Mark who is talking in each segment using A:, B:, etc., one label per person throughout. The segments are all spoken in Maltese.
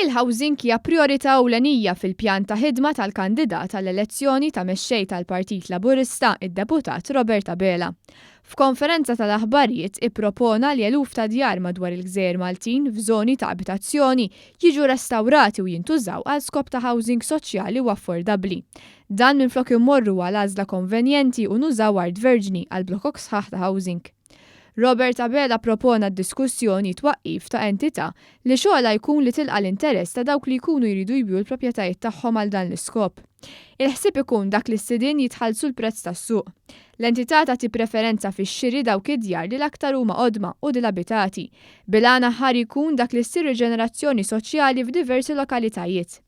A: Il-housing hija prijorità ewlenija fil-pjan ta' ħidma tal-kandidat għall-elezzjoni ta' mexxej tal-Partit Laburista, id-Deputat Robert Abela. F'konferenza tal-aħbarijiet ippropona li eluf ta' djar madwar il-gżejjer Maltin f'żoni ta' abitazzjoni jiġu restawrati u jintużaw għal skop ta' housing soċjali u affordabbli. Dan minflok immorru għal għażla konvenjenti u nużaw art verġni għal blokok sħaħ ta' housing. Robert Abela ppropona d-diskussjoni twaqqif ta' entità li xogħolha jkun li tilqa' l-interess ta' dawk li jkunu jridu jbigħu l-proprjetajiet tagħhom għal dan l-iskop. Il-ħsieb ikun dak li s-sidien jitħallsu l-prezz tas-suq. L-entità tagħti preferenza fix-xiri dawk id-djar li l-aktar huma qodma u dilabitati, bil-għan aħħari jkun dak li ssir riġenerazzjoni soċjali f'diversi lokalitajiet.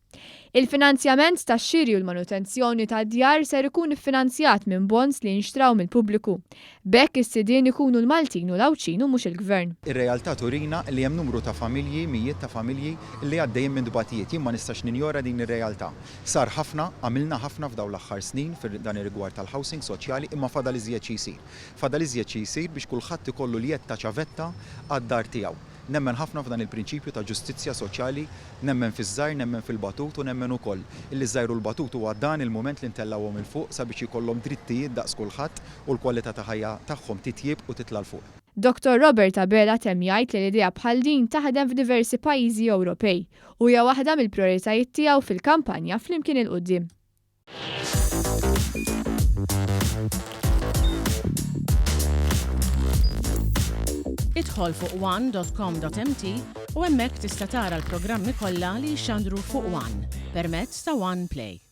A: Il-finanzjament tax-xiri u l-manutenzjoni tad-djar ser ikun iffinanzjat minn bonds li jinxtraw mill-pubbliku. B'hekk is-sidien ikunu l-Maltin u l-Għawdxin u mhux il-Gvern.
B: Ir-realtà turina li hemm numru ta' familji, mijiet ta' familji, li għaddejjin minn tbatijiet. Jien ma nistax ninjora din ir-realtà. Sar ħafna, għamilna ħafna f'dawn l-aħħar snin f'dan ir-rigward tal-housing soċjali imma fadal iżjed xi jsir. Fadal iżjed xi jsir biex kulħadd ikollu l-jedd ta' ċavetta għad-dar tiegħu. Nemmen ħafna f'dan il-prinċipju ta' ġustizzja soċjali, nemmen fiż-żgħir, nemmen fil-batut u nemmen ukoll illi ż-żgħir u l-batut huwa dan il-mument li ntellgħuhom 'il fuq sabiex jkollhom drittijiet daqs kulħadd u l-kwalità ta' ħajja tagħhom titjieb u titla' 'l fuq.
A: Dottor Robert Abela temm jgħid li l-idea bħal din taħdem f'diversi pajjiżi Ewropej u hija waħda mill-prijoritajiet tiegħu fil-kampanja Flimkien 'il Quddiem.
C: Idħol fuq one.com.mt u hemmhekk tista' tara l-programmi kollha li jixxandru fuq One permezz ta' One Play.